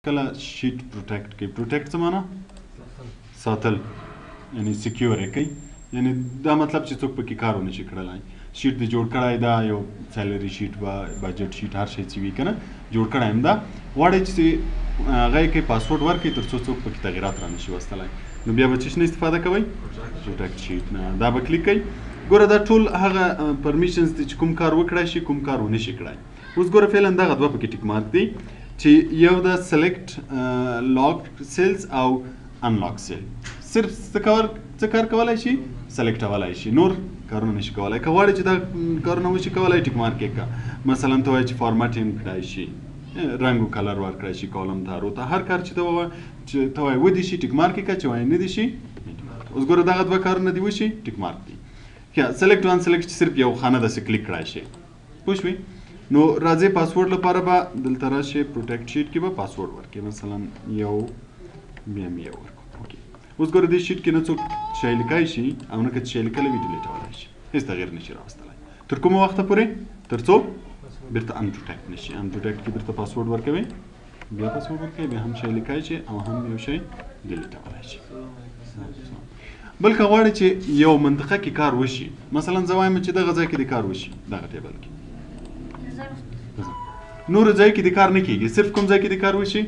کله sheet protect کوي. protect څه معنا؟ ساتل، یعنی secure یې کوي، یعنی دا مطلب چې څوک پکې کار ونه شي کړلی. sheet دې جوړ کړی دا یو salary sheet و budget sheet هر شی چې وي که نه جوړ کړی هم دا غواړئ چې هغه یې کوي پاسورډ ورکړي تر څو څوک پکې تغیرات رانه شي وستلی. نو بیا به څه نه استفاده کوئ؟ protect sheet نه. دا به کلیک کوئ. ګوره دا ټول هغه permissions دي چې کوم کار وکړای شي کوم کار ونه شي کړای. اوس ګوره فعلا دغه دوه پکې tick mark دي چې یو د select lock cells او unlock cell. صرف څه کار کولای شي؟ select کولای شي، نور کارونه نشي کولای. که غواړي چې دا کارونه وشي کولای tick mark یې کړه. مثلا ته وایې چې فارمټ یې هم کړای شي، رنګ او color ورکړای شي، column ته row ته هر کار چې ته وایې چې ته وایې ودې شي tick mark یې کړه، چې وایې نه دي شي. اوس ګوره دغه دوه کارونه دې وشي tick mark دي. select one select چې صرف یو خانه داسې کلیک کړای شي، پوه شوې؟ نو راځئ پاسورډ لپاره به دلته راشي protect sheet کې به پاسورډ ورکړي، مثلا یو بیا مې یو ورکړو. okay اوس ګوره دې sheet کې نه څوک شی لیکای شي او نه که څه شی لیکلی وي delete ولی شي، هېڅ تغیر نشي راوستلی. تر کومه وخته پورې؟ تر څو بیرته unprotect نشي. unprotect کې بیرته پاسورډ ورکوي، بیا پاسورډ ورکوي، بیا هم شی لیکای شي او هم یو شی delete ولی شي. بل که غواړي چې یو منطقه کې کار وشي، مثلا زه وایم چې دغه ځای کې د کار وشي، دغه table کې نور ځای کې د کار نه کیږي، صرف کوم ځای کې د کار وشي؟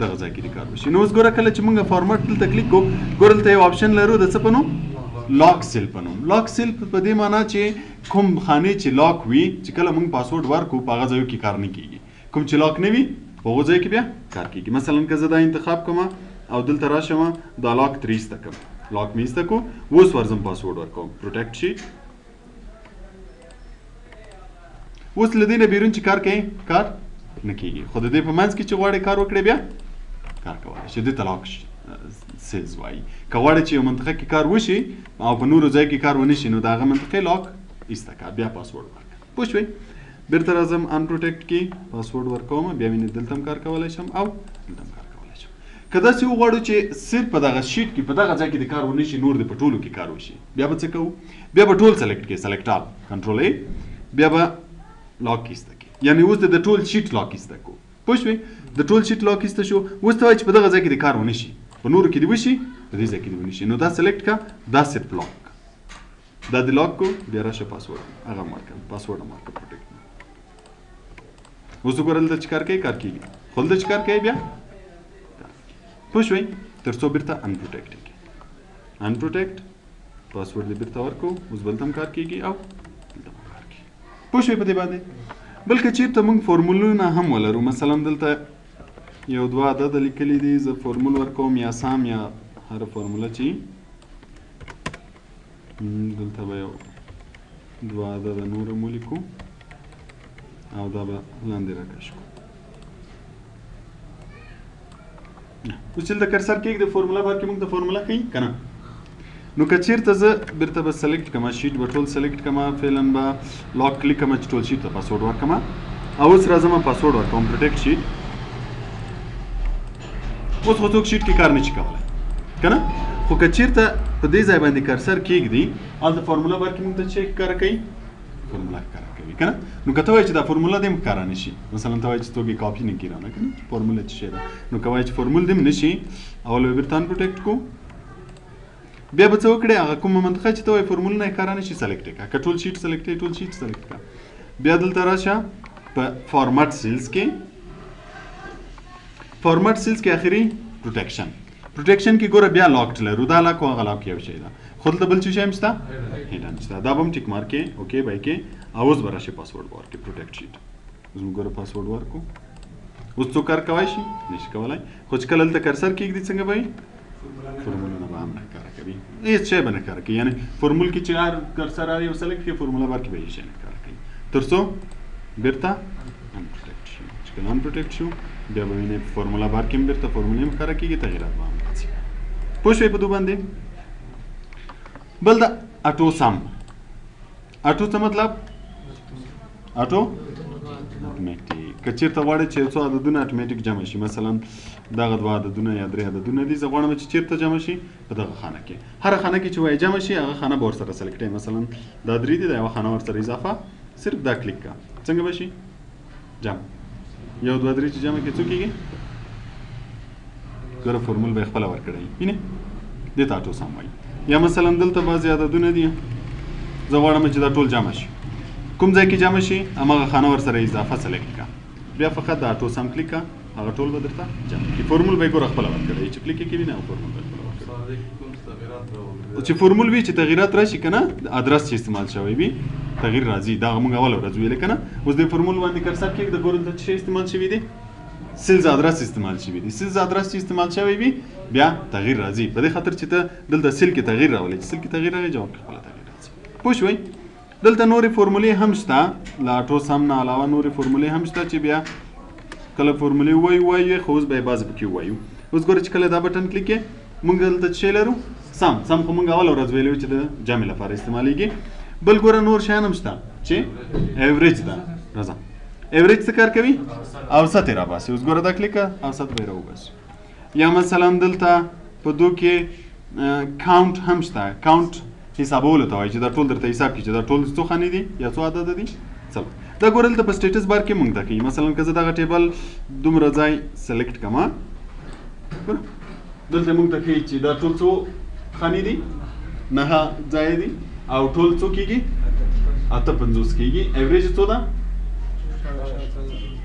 دغه ځای کې د کار وشي. نو اوس ګوره کله چې موږ format دلته کلیک کوو، ګوره دلته یو option لرو د څه په نوم؟ lock cell په نوم. lock cell په دې معنا چې کوم خانې چې lock وي، چې کله موږ پاسورډ ورکړو په هغه ځایو کې کار نه کیږي، کوم چې lock نه وي په هغو ځای کې بیا کار کیږي. مثلا که زه دا انتخاب کوم او دلته راشم دا lock ترې ایسته کړم، lock مې ایسته کړو، اوس ورځم پاسورډ ورکوم protect sheet. اوس له دې نه بیرون چې کار کوي کار نه کیږي، خو د دې په منځ کې چې غواړې کار وکړې بیا کار کولی شي. دې ته lock cells وایي. که غواړې چې یو منطقه کې کار وشي او په نورو ځای کې کار ونه شي، نو د هغه منطقې lock ایسته کړه، بیا پاسورډ ورکړه. پوه شوې؟ بیرته راځم unprotect کې پاسورډ ورکوم، بیا مې دلته هم کار کولی شم او دلته هم کار کولی شم. که داسې وغواړو چې صرف په دغه sheet کې په دغه ځای کې د کار ونه شي، نور دې په ټولو کې کار وشي، بیا به څه کوو؟ بیا به ټول select کړي، select all control A، بیا به lock ایسته کړي، یعنی اوس د ټول sheet lock ایسته کو. پوه شوې؟ د ټول sheet lock ایسته شو. اوس ته وایې چې په دغه ځای کې د کار ونه شي، په نورو کې دې وشي، په دې ځای کې دې ونه شي، نو دا select کړه، دا صرف lock کړه، دا دې lock کو، بیا راشه پاسورډ هغه هم ورکړه، پاسورډ هم ورکړه protect. اوس وګوره دلته چې کار کوي کار کېږي، خو دلته چې کار کوي بیا پوه شوئ؟ تر څو بیرته unprotect کړي. unprotect password دې بیرته ورکړو، اوس بل ته هم کار کېږي او دلته هم کار کېږي. پوه شوئ په دې باندې؟ بل که چېرته موږ فورمولونه هم ولرو، مثلا دلته یو دوه عدده لیکلي دي، زه فورمول ورکوم یا sum یا هره فورموله چې دلته به یو دوه عدده نور هم ولیکو او دا به لاندې راکش کړو. اوس چې دلته cursor کېږدي formula bar کې موږ ته فورموله ښیي که نه؟ نو که چېرته زه بیرته به select کړم، sheet به ټول select کړم، فعلا به lock کلیک کړم چې ټول sheet ته پاسورډ ورکړم، او اوس راځم پاسورډ ورکوم protect sheet. اوس خو څوک sheet کې کار نشي کولی که نه؟ خو که چېرته په دې ځای باندې cursor کېږدي، هلته formula bar کې موږ ته څه ښکاره کوي؟ فورموله ښکاره کوي که نه؟ نو که ته وایې چې دا فورموله دې هم ښکاره نه شي، مثلا ته وایې چې څوک یې کاپي نه کړي رانه که نه، فورموله څه شی ده، نو که وایې چې فورمول دې هم نه شي، اول به بېرته unprotect کړو، بیا به څه وکړې؟ هغه کومه منطقه چې ته وایې فورمولونه یې ښکاره نه شي select یې کړه، که ټول sheet select یې ټول sheet select کړه. بیا دلته راشه په format cells کې، format cells کې اخري protection. protection کې ګوره بیا locked لرو، دا lock او هغه lock یو شی ده، خو دلته بل څه شی هم شته؟ hidden شته، دا به هم tick mark کې okay به یې کې، او اوس به راشي پاسورډ به ورکړي protect sheet. اوس موږ ګوره پاسورډ ورکړو، اوس څوک کار کولی شي؟ نشي کولی، خو چې کله دلته cursor کېږدي څنګه به وي؟ فورمولونه به هم نه ښکاره کوي، هېڅ شی به نه ښکاره کوي، یعنی فورمول کې چې هر cursor هر یو select کړي formula bar کې به هېڅ شی نه ښکاره کوي، تر څو بېرته unprotect شي. چې کله unprotect شو بیا به وینئ formula bar کې هم بېرته فورمولې هم ښکاره کېږي، تغیرات به هم راځي. پوه شوئ په دوه باندې؟ بل د auto sum. auto څه مطلب؟ auto automatic. که چېرته غواړئ چې یو څو عددونه اتوماتیک جمع شي، مثلا دغه دوه عددونه یا درې عددونه دي، زه غواړم چې چېرته جمع شي؟ په دغه خانه کې. هره خانه کې چې وایي جمع شي هغه خانه به ورسره select کړئ. مثلا دا درې دي، دا یوه خانه ورسره اضافه، صرف دا کلیک کړه، څنګه به شي؟ جمع. یو دوه درې چې جمع کې څو کېږي؟ ګوره فورمول به یې خپله ورکړی، وینې دې ته auto sum وایي. یا مثلا دلته بعضې عددونه دي، زه غواړم چې دا ټول جمع شي، کوم ځای کې جمع شي هماغه خانه ورسره اضافه select کړه، بیا فقط د auto sum کلیک کړه، هغه ټول به درته جمع کړي. فورمول به یې ګوره خپله ورکړی، چې کلیک یې کوي نه فورمول به یې خپله ورکړی. چې فورمول وي چې تغییرات راشي که نه، ادرس چې استعمال شوی وي تغییر راځي، دا موږ اوله ورځ ویلې که نه. اوس د فورمول باندې cursor کېږده، ګوره دلته څه شی استعمال شوي دي، cells address استعمال شوي دي. cells address چې استعمال شوی وي بیا تغییر راځي، په دې خاطر چې ته دلته cell کې تغییر راولې، چې cell کې تغییر راغی جواب کې خپله تغییر راځي. پوه شوئ؟ دلته نورې فورمولې هم شته، له auto sum نه علاوه نورې فورمولې هم شته چې بیا کله فورمولې ووایو وایو، خو اوس به یې بعضې پکې ووایو. اوس ګوره چې کله دا button کلیک کړې، موږ دلته څه شی لرو؟ sum. sum خو موږ اوله ورځ ویلي وو چې د جمع لپاره استعمالېږي. بل ګوره نور شیان هم شته چې average ده. راځه average څه کار کوي؟ اوسط یې راباسي. اوس ګوره دا کلیک کړه، اوسط به یې راوباسي. یا مثلا دلته په دو کې count هم شته. count حسابولو ته وایي چې دا ټول درته حساب کړي چې دا ټول څو خانې دي یا څو عدد دي. څلور دا ګوره دلته په status bar کې مونږ ته کوي. مثلا که زه دغه table دومره ځای select کړم، ګوره دلته مونږ ته ښیي چې دا ټول څو خانې دي، 9 ځای دي، او ټول څو کېږي؟ 58 کېږي. average څو ده؟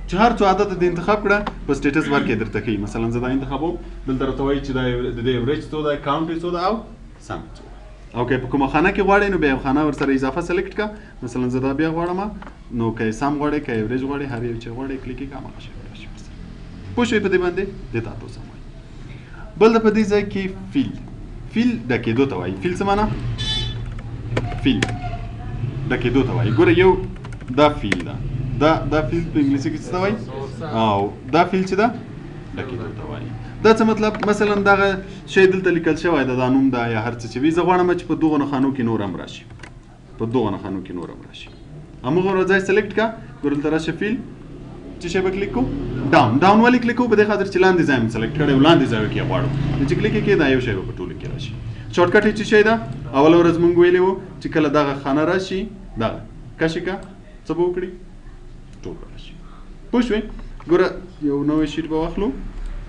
چې هر څو عدد دې انتخاب کړه په status bar کې درته ښیي. مثلا زه دا انتخابوم، دلته راته وایي چې دا د دې average څو ده، count یې څو ده او sum یې څو ده. او که په کومه خانه کې غواړې نو بیا یو خانه ورسره اضافه select کړه. مثلا زه دا بیا غواړم، نو که sum غواړې که average غواړې، هر یو چې غواړې کلیک یې کړه هماغه شی به راشي ورسره. پوه شوې په دې باندې؟ دې ته auto sum وایي. بل په دې ځای کې fill. fill ډکېدو ته وایي. fill څه معنا؟ fill ډکېدو ته وایي. ګوره یو دا fill ده، دا fill په انګلیسي کې څه ته وایي؟ او دا fill چې ده ډکېدو ته وایي. دا څه مطلب؟ مثلا دغه شی دلته لیکل شوی ده، دا نوم ده یا هر څه چې وي، زه غواړم چې په دغو نښانو کې نور هم راشي، په دغو نښانو کې نور هم راشي. همغه ځای select کړه، ګوره دلته راشه fill، چې شی به کلیک کوو؟ down. down ولې کلیک کوو؟ په دې خاطر چې لاندې ځای مې select کړی او لاندې ځای کې یې غواړو، نو چې کلیک یې کړې دا یو شی به په ټولو کې راشي. shortcut یې څه شی ده؟ اوله ورځ مونږ ویلي وو چې کله دغه خانه راشي، دغه کش یې کړه، څه به وکړي؟ ټول به راشي. پوه شوې؟ ګوره یو نوی sheet به واخلو.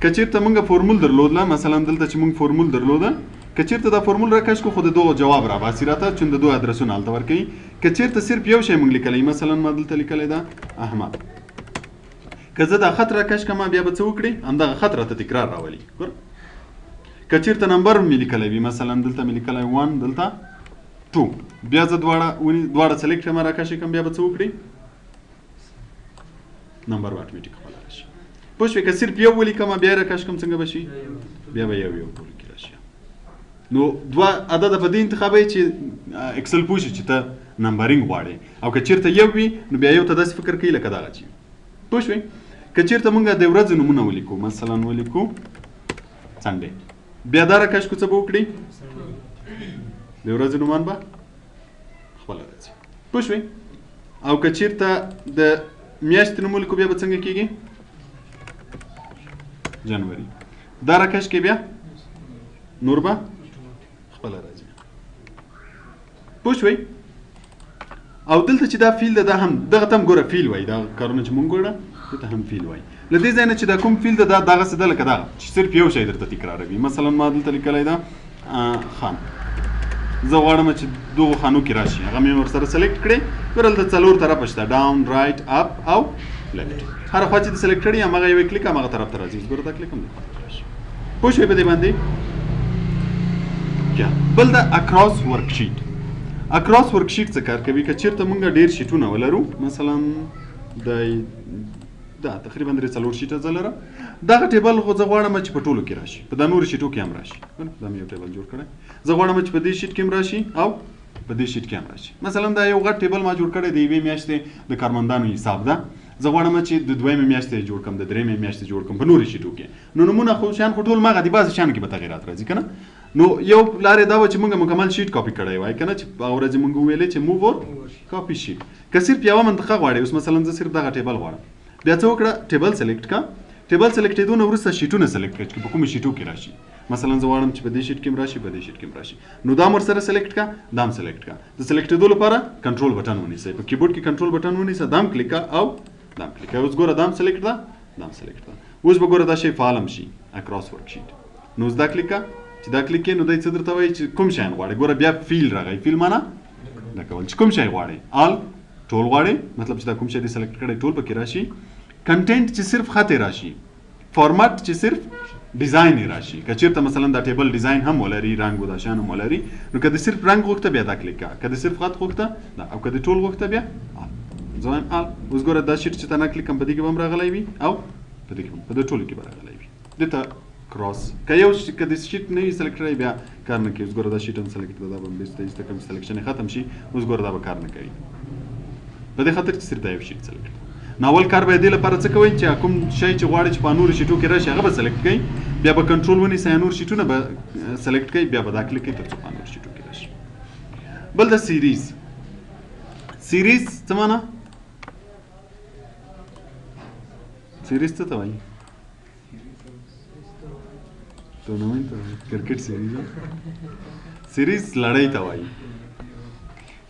که چېرته مونږ فورمول درلودله، مثلا دلته چې مونږ فورمول درلوده، که چېرته دا فورمول راکش کړو خو د دوه جواب راباسي راته، چون د دوه ادرسونه هلته ورکوي. که چېرته صرف یو شی مونږ لیکلی، مثلا ما دلته لیکلی ده احمد، که زه دا خط راکش کړم بیا به څه وکړي؟ همدغه خط راته تکرار راولي. ګوره که چېرته نمبر مې لیکلی وي، مثلا دلته مې لیکلی 1 دلته 2، بیا زه دواړه select کړم راکش کړم، بیا به څه وکړي؟ نمبر به اتوماتیک خپله راشي. پوه شوې؟ که صرف یو ولیکم بیا یې راکش کړم څنګه به شي؟ بیا به یو یو ټول کې راشي. نو دوه عدده په دې انتخابوي چې Excel پوه شي چې ته numbering غواړې، او که چېرته یو وي نو بیا یو ته داسې فکر کوي لکه دغه چې وي. پوه شوې؟ که چېرته مونږ د ورځې نومونه ولیکو، مثلا ولیکو Sunday، بیا دا راکش کړو څه به وکړي؟ د ورځې نومان به خپله راځي. پوه شوې؟ او که چېرته د میاشتې نوم ولیکو بیا به څنګه کېږي؟ جنوري. دا راکش کې بیا نور به خپله راځي. پوه شوئ؟ او دلته چې دا fill ده، دا هم دغه ته هم ګوره fill وایي. دا کارونه چې مونږ ګوره دې ته هم fill وایي. له دې ځای نه چې دا کوم fill ده، دا دغسې ده لکه دغه چې صرف یو شی درته تکراروي. مثلا ما دلته لیکلی ده خان، زه غواړم چې دغو خانو کې راشي، هغه مې ورسره select کړې. ګوره دلته څلور طرفه شته، down، right، up او left. هره خوا چې دې select کړي هماغه یو کلیک هماغه طرف ته راځي. اوس ګوره دا کلیک هم دې خوا ته راشي. پوه شوې په دې باندې؟ بل دا across worksheet. across worksheet څه کار کوي؟ که چېرته مونږ ډېر sheet ونه ولرو، مثلا دا تقریبا درې څلور sheet ه زه لرم، دغه table خو زه غواړم چې په ټولو کې راشي، په دا نورو sheet و کې هم راشي. دا مې یو table جوړ کړی، زه غواړم چې په دې sheet کې هم راشي او په دې sheet کې هم راشي. مثلا دا یو غټ table ما جوړ کړی د یوې میاشتې د کارمندانو حساب ده، زه غواړم چې د دویمې میاشتې جوړ کړم، د درېیمې میاشتې جوړ کړم په نورو sheet و کې. نو نمونه خو شیان خو ټول ماغه دي، بعضې شیانو کې به تغیرات راځي که نه. نو یو لارې دا وه چې موږ مکمل sheet کاپي کړی وای که نه، چې هغه ورځ موږ وویلې چې move or copy sheet. که صرف یوه منطقه غواړې، اوس مثلا زه صرف دغه table غواړم، بیا څه وکړه؟ table select کړه. table select کېدو نه وروسته sheet ونه select کړه چې په کومو sheet و کې راشي. مثلا زه غواړم چې په دې sheet کې هم راشي، په دې sheet کې هم راشي، نو دا هم ورسره select کړه، دا هم select کړه. د select کېدو لپاره control button ونیسئ، په کیبورډ کې control button ونیسه، دا هم کلیک کړه او دا هم کلیک کړه. اوس ګوره دا هم select ده، دا هم select ده. اوس به ګوره دا شی فعال هم شي، across worksheet. نو اوس دا کلیک که، چې دا کلیک کې نو دی څه درته وایي چې کوم شیان غواړې. ګوره بیا fill راغی، fill معنا دا کول چې کوم شی غواړې، all ټول غواړې، مطلب چې دا کوم شی دې select کړی ټول پکې راشي. content چې صرف خط راشي، فارمټ چې صرف design یې راشي. که چېرته مثلا دا table design هم ولري، رنګ او دا شیان هم ولري، نو که د صرف رنګ غوښته بیا دا کلیک کړه، که د صرف خط غوښته دا، او که د ټول غوښته بیا all. زه وایم all. اوس ګوره دا sheet چې ته نه کلیک کوم په دې کې به هم راغلی وي او په دې کې هم، په دې ټولو کې به راغلی وي. دې ته cross که یو که د sheet نه وي select کړی بیا کار نه کوي. اوس ګوره دا sheet هم select ده، دا به هم بېرته ایسته کوم، selection یې ختم شي. اوس ګوره دا به کار نه کوي، په دې خاطر چې صرف دا یو sheet select. نو اول کار به دې لپاره څه کوئ چې کوم شی چې غواړئ چې په نورو sheet و کې راشي هغه به select کړئ، بیا به کنټرول ونیسئ نور sheet ونه به select کړئ، بیا به دا کلیک کړئ تر څو په نورو sheet و کې راشي. بل د series. series څه معنا؟ series څه ته وایي؟ ټورنمنټ ته وایي، کرکټ series. series لړۍ ته وایي.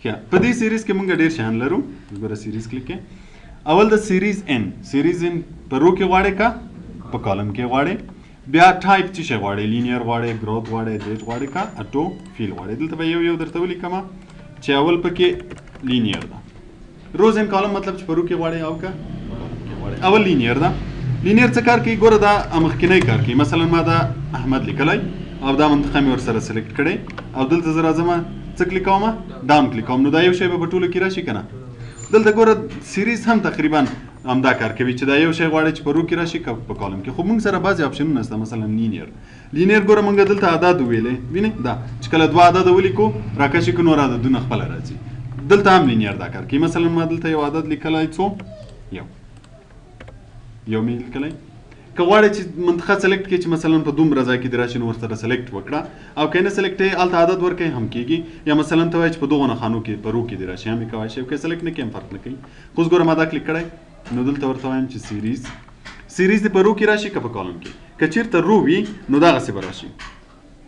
ښه، په دې series کې مونږ ډېر شیان لرو. ګوره series کلیک کړئ. اول د series in. series in په row کې غواړې که په column کې غواړې؟ بیا ټایپ څه شی غواړې؟ linear غواړې، growth غواړې، date غواړې که auto fill غواړې؟ دلته به یو یو درته ولیکم چې اول پکې linear ده. rows and column مطلب چې په row کې غواړې او که column کې غواړې. اول linear ده. linear څه کار کوي؟ ګوره دا مخکنی کار کوي. مثلا ما دا احمد لیکلی او دا منطقه مې ورسره select کړې او دلته زه راځم څه کلیک کوم؟ down کلیک کوم، نو دا یو شی به په ټولو کې راشي که نه؟ دلته ګوره series هم تقریبا همدا کار کوي چې دا یو شی غواړي چې په row کې راشي که په column کې. خو موږ سره بعضې option ونه شته، مثلا linear. linear ګوره موږ دلته عدد وویلې، وینې دا چې کله دوه عدد ولیکو راکشي که نور عددونه خپله راځي. دلته هم linear دا کار کوي. مثلا ما دلته یو عدد لیکلی څو؟ یو، یو مې لیکلی. که غواړې چې منطقه select کړې چې مثلا په دومره ځای کې دې راشي نو ورسره select وکړه، او که نه select یې هلته عدد ورکوې هم کېږي، یا مثلا ته وایې چې په دغو نښانو کې په row کې دې راشي هم یې کولی شي، او که select نه کړې هم فرق نه کوي. خو اوس ګوره ما دا کلیک کړی، نو دلته ورته وایم چې series. series دې په row کې راشي که په column کې؟ که چېرته row وي نو دغسې به راشي،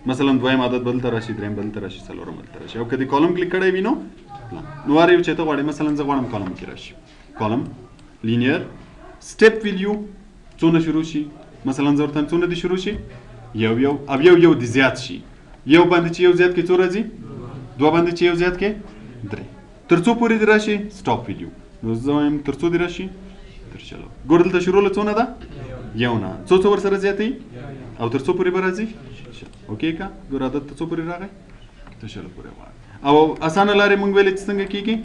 مثلا دویم عدد به دلته راشي، دریم به دلته راشي، څلورم به دلته راشي. او که دې column کلیک کړی وي نو پلان. نو هر یو چې ته غواړې، مثلا زه غواړم column کې راشي، column linear. step value څونه شروع شي؟ مثلا زه ورته څونه دې شروع شي؟ یو یو، او یو یو دې زیات شي. یو باندې چې یو زیات کې څو راځي؟ دوه باندې چې یو زیات کې درې. تر څو پورې دې راشي؟ stop value. نو زه وایم تر څو دې راشي؟ تر شلو. ګوره دلته شروع له څونه ده؟ یو نه. څو څو ورسره زیاتوي او تر څو پورې به راځي؟ okay که ګوره عدد تر څو پورې راغی؟ تر شلو پورې غواړي. او اسانه لارې مونږ ویلې چې څنګه کېږي؟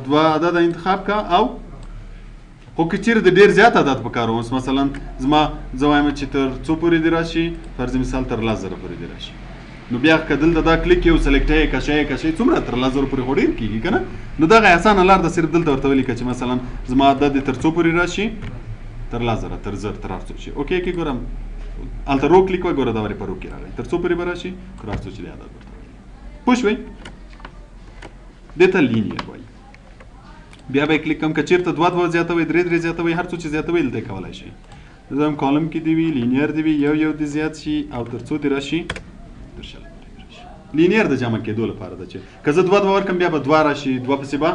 دوه عدده انتخاب کا، او خو که چیرې د ډېر زیات عدد په کار اوس مثلا زما زه وایم چې تر څو پورې دې راشي؟ فرض مثال تر 10,000 پورې دې راشي. نو بیا که دلته دا کلیک یو select یې کشئ کشئ څومره تر 10,000 پورې خو ډېر کېږي که نه؟ نو دغه اسانه لار ده، صرف دلته ورته ولیکه چې مثلا زما عدد دې تر څو پورې راشي؟ تر 10,000، تر 1,000، تر هر څو چې okay کې ګورم هلته row کلیک وای، ګوره دا ورې په row کې راغی، تر څو پورې به راشي؟ تر هر څو چې د عدد ورته وایي. پوه شوئ؟ دې ته linear وایي. بیا به یې کلیک کوم، که چېرته دوه دوه زیاتوئ، درې درې زیاتوئ، هر څو چې زیاتوئ دلته یې کولی شئ. زه هم column کې دې وي، linear دې وي، یو یو دې زیات شي او تر څو دې راشي؟ تر 20 پورې دې راشي. linear د جمع کېدو لپاره ده چې که زه دوه دوه ورکړم بیا به دوه راشي، دوه پسې به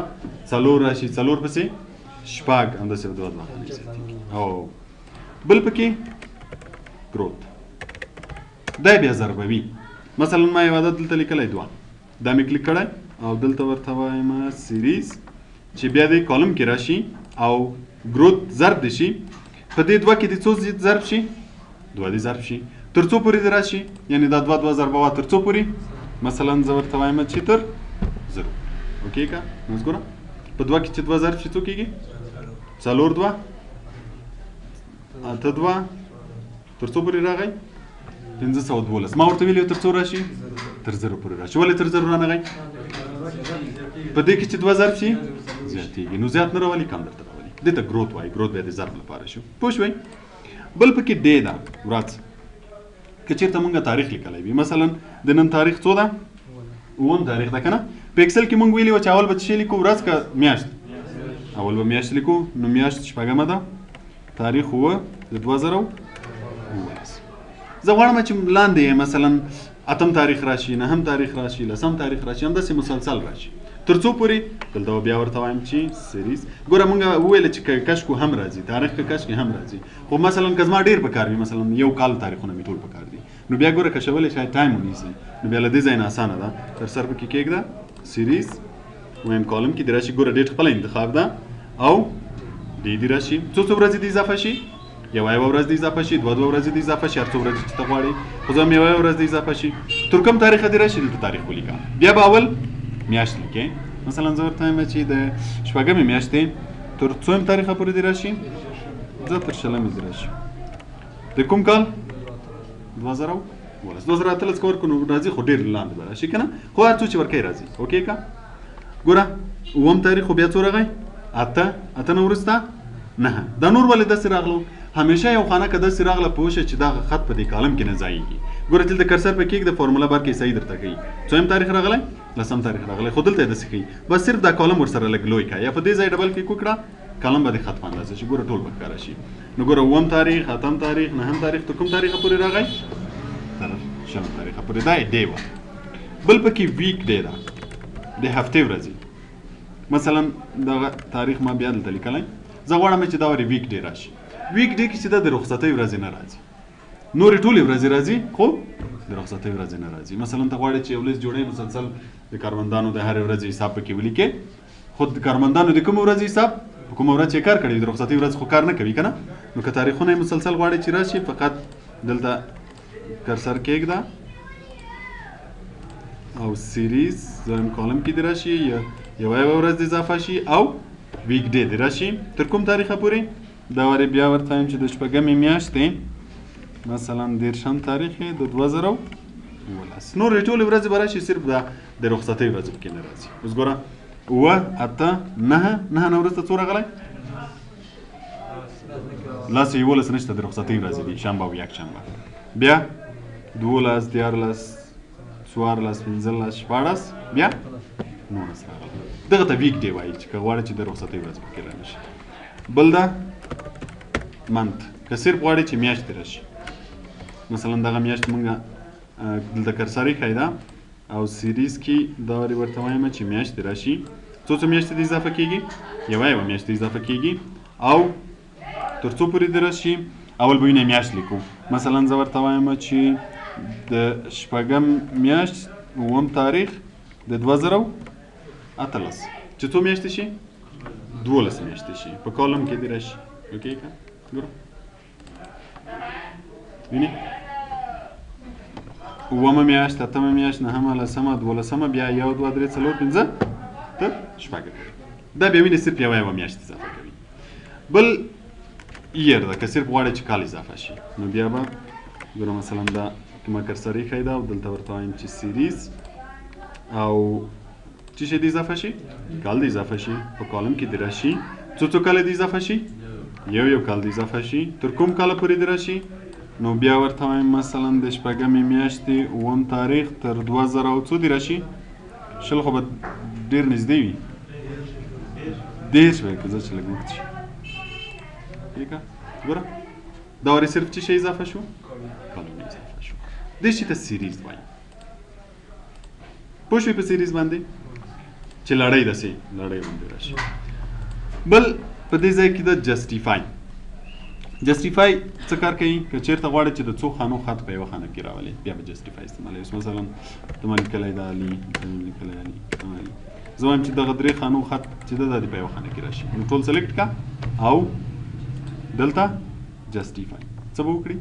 څلور راشي، څلور پسې شپږ، همداسې به دوه دوه خانې زیاتېږي. او بل پکې growth، دا بیا ضربوي. مثلا ما یو عدد دلته لیکلی دوه، دا مې کلیک کړی او دلته ورته وایم series چې بیا دې column کې راشي او growth ضرب دې شي. په دې دوه کې دې څو ضرب شي؟ دوه دې ضرب شي. تر څو پورې دې راشي؟ یعنې دا دوه دوه ضربوه تر څو پورې؟ مثلا زه ورته وایم چې تر 0. okay که نو اوس ګوره په دوه کې چې دوه ضرب شي څو کېږي؟ څلور دوه، اته دوه، تر څو پورې راغی؟ 512. ما ورته ویلي تر څو راشي؟ تر 0 پورې راشي. ولې تر 0 رانغی؟ په دې کې چې دوه ضرب شي زیاتېږي، نو زیات نه راولي کم درته راولي. دې ته growth وایي. growth بیا د ضرب لپاره شو. پوه شوئ؟ بل پکې day ده ورځ. که چېرته مونږ تاریخ لیکلی وي، مثلا د نن تاریخ څو ده؟ اووم تاریخ ده که نه؟ په Excel کې مونږ ویلي وه چې اول به څه شی لیکو؟ ورځ که میاشت؟ اول به میاشت لیکو، نو میاشت شپږمه ده، تاریخ اووه د 2017. زه غواړم چې لاندې یې مثلا اتم تاریخ راشي، نهم تاریخ راشي، لسم تاریخ راشي، همداسې مسلسل راشي. تر څو پورې دلته بیا ورته وایم چې series. ګوره مونږ وویل چې کش کو هم راځي، تاریخ که کش کې هم راځي، خو مثلا که زما ډېر پکار وي، مثلا یو کال تاریخونه مې ټول پکار دي، نو بیا ګوره کشولی شاید time ونیسي، نو بیا له دې ځای نه اسانه ده، cursor پکې کېږده، series وایم column کې دې راشي. ګوره date خپله انتخاب ده او day دې راشي. څو څو ورځې دې اضافه شي؟ یوه یوه ورځ دې اضافه شي، دوه دوه ورځې دې اضافه شي، هر څو ورځې چې ته غواړې، خو زه هم یوه یوه ورځ دې اضافه شي. تر کوم تاریخه دې راشي دلته تاریخ ولیکه. بیا به اول میاشت لیکې، مثلا زه ورته وایم چې د شپږمې میاشتې تر څویم تاریخه پورې دې راشي، زه تر شلمې دې راشي. د کوم کال؟ 2018. 2018 که ورکړو نو راځي، خو ډېر لاندې به راشي که نه، خو هر څو چې ورکوي راځي. okay که ګوره اووم تاریخ خو بیا څو راغی؟ اته. اته نه وروسته نهه. دا نور ولې داسې راغلو؟ همیشه یو خانه که داسې راغله پوه شه چې دغه خط په دې column کې نه ځایږي. ګوره دلته cursor په کېږده، formula bar کې صحیح درته ښیي. څویم تاریخ راغلی؟ لسم تاریخ راغلی، خو دلته یې داسې ښیي. بس صرف دا column ورسره لږ لوی کړه، یا په دې ځای double click وکړه، column به د خط په اندازه شي. ګوره ټول به ښکاره شي. نو ګوره اووم تاریخ، اتم تاریخ، نهم تاریخ، تر کوم تاریخه پورې راغی؟ تر شلم تاریخه پورې. دا یې day وه. بل پکې week day ده، د هفتې ورځې. مثلا دغه تاریخ ما بیا دلته لیکلی، زه غواړم چې دا ورې week day راشي. week day کې چې دا د رخصتۍ ورځې نه راځي، نورې ټولې ورځې راځي خو د رخصتۍ ورځې نه راځي. مثلا ته غواړې چې یو لیست جوړوې، مسلسل د کارمندانو د هرې ورځې حساب پکې ولیکې، خو د کارمندانو د کومې ورځې حساب په کومه ورځ چې کار کړی، د رخصتۍ ورځ خو کار نه کوي که نه. نو که تاریخونه یې مسلسل غواړې چې راشي، فقط دلته cursor کېږده او series دویم column کې دې راشي، یوه یوه ورځ دې اضافه شي او week day دې راشي. تر کوم تاریخه پورې؟ دا ورې بیا ورته وایم چې د شپږمې میاشتې مثلا دېرشم تاریخ یې د 2017. نورې ټولې ورځې به راشي، صرف دا د رخصتۍ ورځې پکې نه راځي. اوس ګوره اووه، اته، نهه، نهه نه وروسته څو راغلی؟ لس، یولس نشته، د رخصتۍ ورځې دي، شنبه او یکشنبه. بیا 12، 13، 14، 15، 16، بیا 19 راغلی. دغه ته week day وایي چې که غواړې چې د رخصتۍ ورځ پکې رانه شي. بل دا month، که صرف غواړې چې میاشتې راشي، مثلا دغه میاشت مونږ دلته cursor ایښی ده او series کې دا ورې ورته وایم چې میاشتې راشي. څو څو میاشتې دې اضافه کېږي؟ یوه یوه میاشت دې اضافه کېږي او تر څو پورې دې راشي؟ اول به وینې میاشت لیکو. مثلا زه ورته وایم چې د شپږم میاشت اووم تاریخ د 2018، چې څو میاشتې شي؟ 12 میاشتې شي. په column کې دې راشي. okay که ګوره وینې اوومه میاشت، اتمه میاشت، نهمه، لسمه، دولسمه، بیا 1، 2، 3، 4، 5 تر شپږه. دا بیا وینې صرف یوه یوه میاشت اضافه کوي. بل year ده، که صرف غواړې چې کال اضافه شي، نو بیا به ګوره مثلا دا ما cursor ایښی ده او دلته ورته وایم چې series او څه شی دې اضافه شي؟ کال دې اضافه شي. په column کې دې راشي. څو څو کاله دې اضافه شي؟ یو یو کال دې اضافه شي. تر کوم کاله پورې دې راشي؟ نو بیا ورته وایم مثلا د شپږمې میاشتې اووم تاریخ تر 2000 او څو دې راشي؟ 20 خو به ډېر نږدې وي، 30 به که زه چې لږ اوږد شي. ټیکه ګوره دا ورې صرف څه شی اضافه شو؟ کالونه اضافه شو. دې شي ته series وایي. پوه شوې په series باندې چې لړۍ داسې لړۍ باندې راشي. بل په دې ځای کې د justify. justify څه کار کوي؟ که چېرته غواړې چې د څو خانو خط په یوه خانه کې راولې، بیا به justify استعمالوي. اوس مثلا ته ما لیکلی ده علي، ته مې لیکلی علي، ته ما علي، زه وایم چې دغه درې خانو خط چې ده دا دې په یوه خانه کې راشي. نو ټول select کړه او دلته justify څه به وکړي؟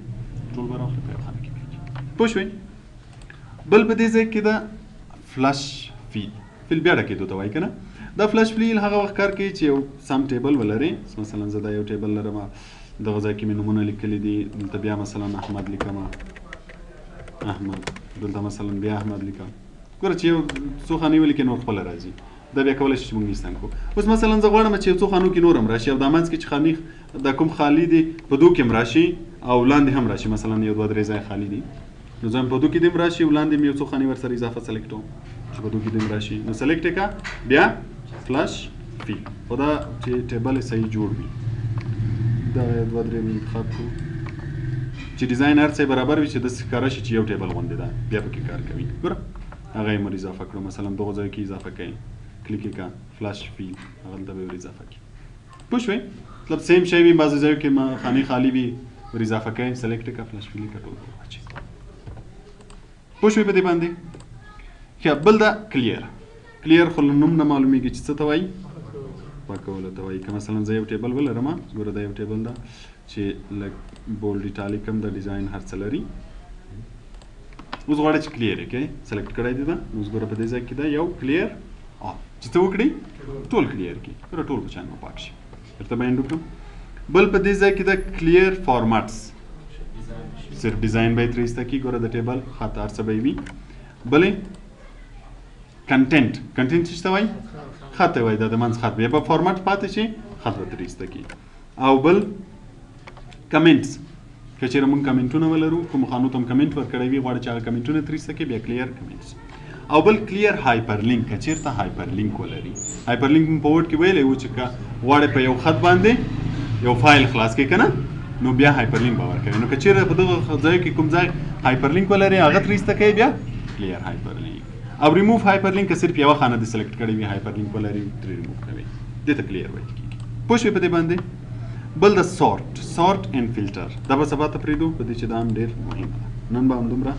ټول به راوخلي په یوه خانه کې به یې. پوه شوې؟ بل په دې ځای کې ده flash fill. fill بیا ډکېدو ته وایي که نه؟ دا flash fill هغه وخت کار کوي چې یو سم table ولري. مثلا زه دا یو table لرم، دغه ځای کې مې نومونه لیکلي دي، دلته بیا مثلا احمد لیکم، احمد، دلته مثلا بیا احمد لیکم. ګوره چې یو څو خانې ولیکې نور خپله راځي. دا بیا کولی شي چې موږ نیستان کړو. اوس مثلا زه غواړم چې یو څو خانو کې نور هم راشي او دا منځ کې چې خانې دا کوم خالي دي په دوو کې هم راشي او لاندې هم راشي. مثلا 1، 2، 3 ځای خالي دي، نو زه هم په دوو کې دې هم راشي او لاندې مې یو څو خانې ورسره اضافه select کوم چې په دوو کې دې هم راشي. نو select یې کړه، بیا flash fill. خو دا چې table یې صحیح جوړ وي، دا 2، 3 مې انتخاب کړو چې design هر څه برابر وي، چې داسې ښکاره شي چې یو table غوندې ده، بیا پکې کار کوي. ګوره هغه یې مور اضافه کړو. مثلا دغو ځای کې اضافه کوي، کلیک یې کړه، flash fill، هغلته به یې ور اضافه کړي. پوه شوې؟ مطلب same شی وي، بعضې ځایو کې خانې خالي وي، ور اضافه کوې، select یې کړه، flash fill یې کړه، ټول به واچوي. پوه شوې په دې باندې؟ ښه، بل دا clear. clear خو له نوم نه معلومیږي چې څه ته وایي، پاکولو ته وایي. که مثلا زه یو table ولرم، ګوره دا یو table ده چې لږ bold italic هم د design هر څه لري. اوس غواړي چې clear یې کړئ، select کړی دی دا، نو اوس ګوره په دې ځای کې دا یو clear all چې څه وکړي، ټول clear کړي، ګوره ټول بچیان به پاک شي. درته به end وکړم. بل په دې ځای کې دا clear formats، صرف design به یې ترې ایسته کړي، ګوره د table خط هر څه به یې وي. بلې content، content څه ته وایي؟ خط ته وایي، دا د منځ خط بیا به فارمټ پاتې شي، خط به ترې ایسته کړي. او بل comments، که چېرې موږ کمنټونه ولرو، کوم خانو ته هم کمنټ ورکړی وي، غواړي چې هغه کمنټونه ترې ایسته کړي، بیا clear comments. او بل clear hyperlink، که چېرته hyperlink ولري. hyperlink مو په Word کې ویلی وو چې که غواړې په یو خط باندې یو فایل خلاص کړې که نه، نو بیا hyperlink به ورکوي. نو که چېرې په دغه ځای کې کوم ځای hyperlink ولري، هغه ترې ایسته کوي، بیا کلیر هایپر لینک. او ریموف هایپر لینک، که صرف یوه خانه دې select کړې وي، hyperlink ولري، ترې ریموف کوي، دې ته clear ویل کېږي. پوه شوې په دې باندې؟ بل د sort، sort and filter، دا به سبا ته پرېږدو، په دې چې دا هم ډېر مهمه ده. نن به همدومره